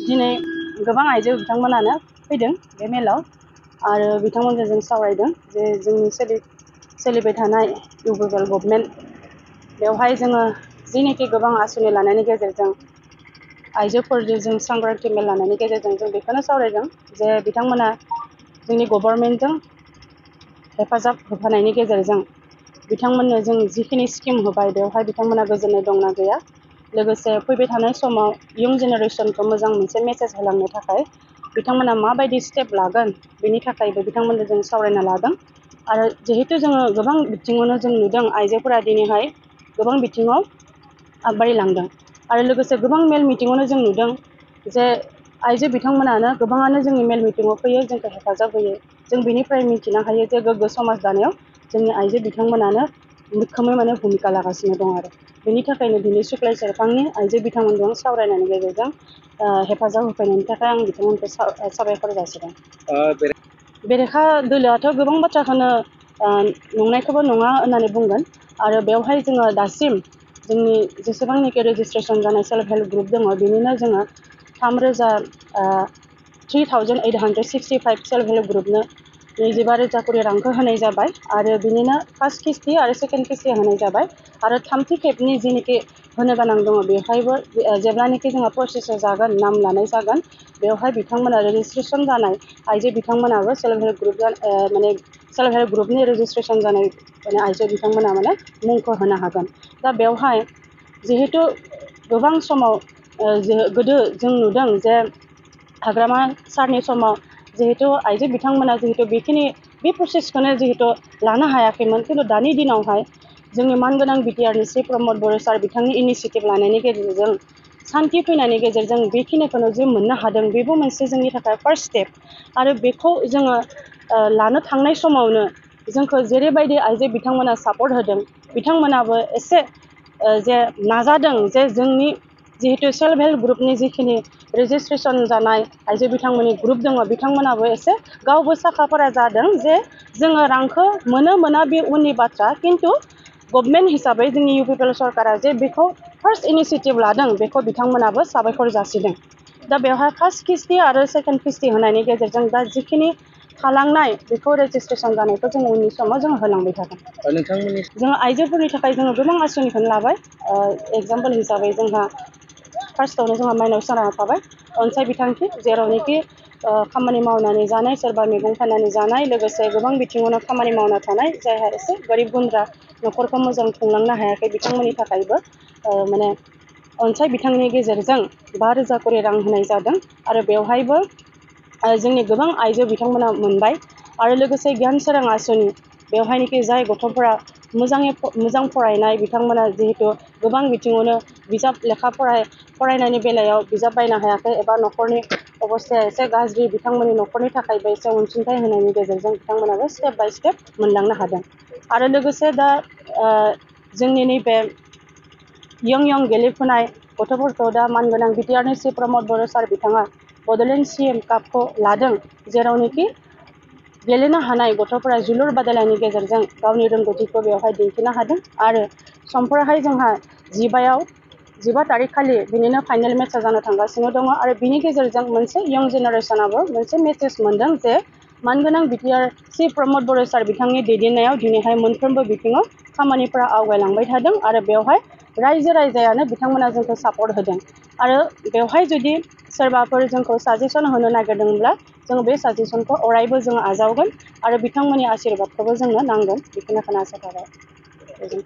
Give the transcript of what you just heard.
दिनै गोबां आइजो बिथांमोनानो फैदों बे मेलाव आरो बिथांमोनजों जों सावरायदों जे जोंनि सोलिबाय थानाय इउपिपिएल गभर्नमेन्ट बेवहाय जोङो जेनोखि गोबां आसनि लानायनि गेजेरजों आइजोफोरजों जों सांग्रांथि मेल लानायनि गेजेरजों जों बेखौनो सावरायदों जे बिथांमोना जोंनि गभर्नमेन्टजों हेफाजाब होफानायनि गेजेरजों बिथांमोननो जों जिखिनि स्किम होबाय बेवहाय बिथांमोना गोजोननाय दंना गैया लोगोसे फैबाय थानाय समाव इयुन जेनेरेसनखौ मोजां मोनसे मेसेज होलांनो थाखाय बिथांमोना माबायदि स्टेप लागोन बेनि थाखायबो बिथांमोनजों जों सावरायना लादों आरो जिहेतु जोङो गोबां बिथिङावनो जों नुदों आइजोफोरा दिनैहाय गोबां बिथिङाव आगबारिलांदों आरो लोगोसे गोबां मेल मिटिङावनो जों नुदों जे आइजो बिथांमोनानो गोबाङानो जोंनि मेल मिटिङाव फैयो जोंखौ हेफाजाब होयो जों बेनिफ्राय मिथिनो हायो जे गोग्गो समाज दानायाव जोंनि आइजो बिथांमोनानो मैखोमै भुमिका लागासिनो दं आरो बेनि थाखायनो दिनै सुक्लाय सेरफांनि आइजो बिथांमोनजों सावरायनायनि गेजेरजों हेफाजाब होफैनायनि थाखाय आं बिथांमोनखौ साबायखर जासिदों। बेरेखा दोलोआथ' गोबां बाथ्राखौनो नंनायखौबो नङा होननानै बुंगोन आरो बेवहाय जोङो दासिम जोंनि जेसेबांनाखि रेजिस्ट्रेसन जानाय सेल्फ हेल्प ग्रुप दङ बेनिनो जोङो 3,865 सेल्फ हेल्प ग्रुपनो 25,000 करि रांखौ होनाय जाबाय आरो बिनिनो फार्स्ट किस्ति आरो सेकेन्ड किस्ति होनाय जाबाय आरो थामथि खेबनि जिनिखि होनो गोनां दङ बेवहायबो जेब्लानाखि जोंहा प्रसेसआव जागोन नाम लानाय जागोन बेवहाय बिथांमोना रेजिस्ट्रेसन जानाय आइजो बिथांमोनाबो self help group self help ग्रुपनि रेजिस्ट्रेसन जानाय आइजो बिथांमोना मुंखौ होनो हागोन दा बेवहाय जिहेतु गोबां समाव गोदो जों नुदों जे हाग्रामा सारनि समाव जिहेतु आइजो बिथांमोना जिहेतु बे प्रसेसखौनो जिहेतु लानो हायाखैमोन खिन्थु दानि दिनावहाय जोंनि मानगोनां बिटिआरनि श्री प्रमद बर' सार बिथांनि इनिसियेटिभ लानायनि गेजेरजों सान्थि फैनायनि गेजेरजों बेखिनिखौनो जे मोननो हादों बेबो मोनसे जोंनि थाखाय फार्स्ट स्टेप आरो बेखौ जोङो लानो थांनाय समावनो जोंखौ जेरैबायदि आइजो बिथांमोना सापर्ट होदों बिथांमोनाबो एसे जे नाजादों जे जोंनि जिहेतु सेल्फ हेल्प ग्रुपनि जिखिनि रेजिस्ट्रेसन जानाय आइजो बिथांमोननि ग्रुप दङ बिथांमोनाबो एसे गावबो साखाफारा जादों जे जोङो रांखौ मोना बे उननि बाथ्रा खिन्थु गभर्नमेन्ट हिसाबै जोंनि इउपिपिएल सरकारा जे बेखौ फार्स्ट इनिसियेटिभ लादों बेखौ बिथांमोनाबो साबायखर जासिदों दा बेवहाय फार्स्ट किस्ति आरो सेकेन्ड किस्ति होनायनि गेजेरजों दा जिखिनि थालांनाय बेखौ रेजिस्ट्रेसन जानायखौ जों उननि समाव जों होलांबाय थागोन। जोङो आइजोफोरनि थाखाय जोङो गोबां आसनिखौनो लाबाय एग्जाम्पल हिसाबै जोंहा फार्स्टआवनो जोंहा माइनाव साना थाबाय अनसाय बिथांखि जेरावनोखि खामानि मावनानै जानाय सोरबा मैगं फाननानै जानाय लोगोसे गोबां बिथिङावनो खामानि मावना थानाय जायहा एसे गोरिब गुन्द्रा न'खरखौ मोजां खुंलांनो हायाखै बिथांमोननि थाखायबो अनसाय बिथांनि गेजेरजों 5,000 करि रां होनाय जादों आरो बेवहायबो जोंनि गोबां आइजो बिथांमोना मोनबाय आरो लोगोसे गियान सोरां आसनि बेवहायनोखि जाय गथ'फोरा मोजां फरायनाय बिथांमोना जिहेतु गोबां बिथिङावनो बिजाब लेखा फरायनायनि बेलायाव बिजाब बायनो हायाखै एबा न'खरनि अबस्थाया एसे गाज्रि बिथांमोननि न'खरनि थाखायबो एसे अनसुंथाइ होनायनि गेजेरजों बिथांमोनाबो स्टेप बाय स्टेप मोनलांनो हादों आरो लोगोसे दा जोंनि नैबे यं गेलेफुनाय गथ'फोरखौ दा मानगोनां बिटिआरनि श्री प्रमद बर' सार बिथाङा बड'लेण्ड CM कापखौ लादों जेरावनोखि गेलेनो हानाय गथ'फोरा जोलुर बादायलायनायनि गेजेरजों गावनि रोंगौथिखौ बेवहाय दिन्थिनो हादों आरो समफोराहाय जोंहा 15 तारिख खालि बिनिनो फाइनेल मेटचा जानो थांगासिनो दङ आरो बिनि गेजेरजों मोनसे यं जेनेरेसनाबो मोनसे मेसेज मोनदों जे मानगोनां बिटिआर श्री प्रमद बर' सार बिथांनि दैदेननायाव दिनैहाय मोनफ्रोमबो बिथिङाव खामानिफोरा आवगायलांबाय थादों आरो बेवहाय रायजोआनो बिथांमोना जोंखौ सापर्ट होदों आरो बेवहाय जुदि सोरबाफोर जोंखौ साजेसन होनो नागिरदोंब्ला जों बे साजेसनखौ अरायबो जों आजावगोन आरो बिथांमोननि आशीर्बादखौबो जोंनो नांगोन बेखिनिखौनो आसा थाबाय।